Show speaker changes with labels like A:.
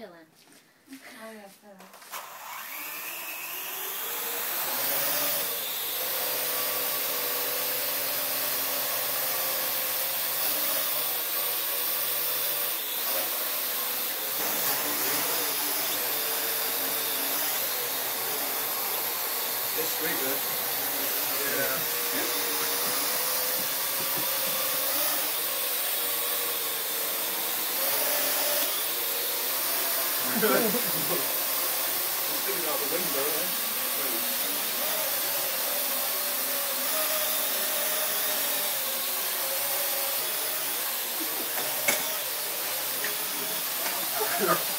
A: Pilen.
B: Oh yeah, pilen.
C: It's sweet, though. Yeah. I'm sticking out the window, eh? Wait.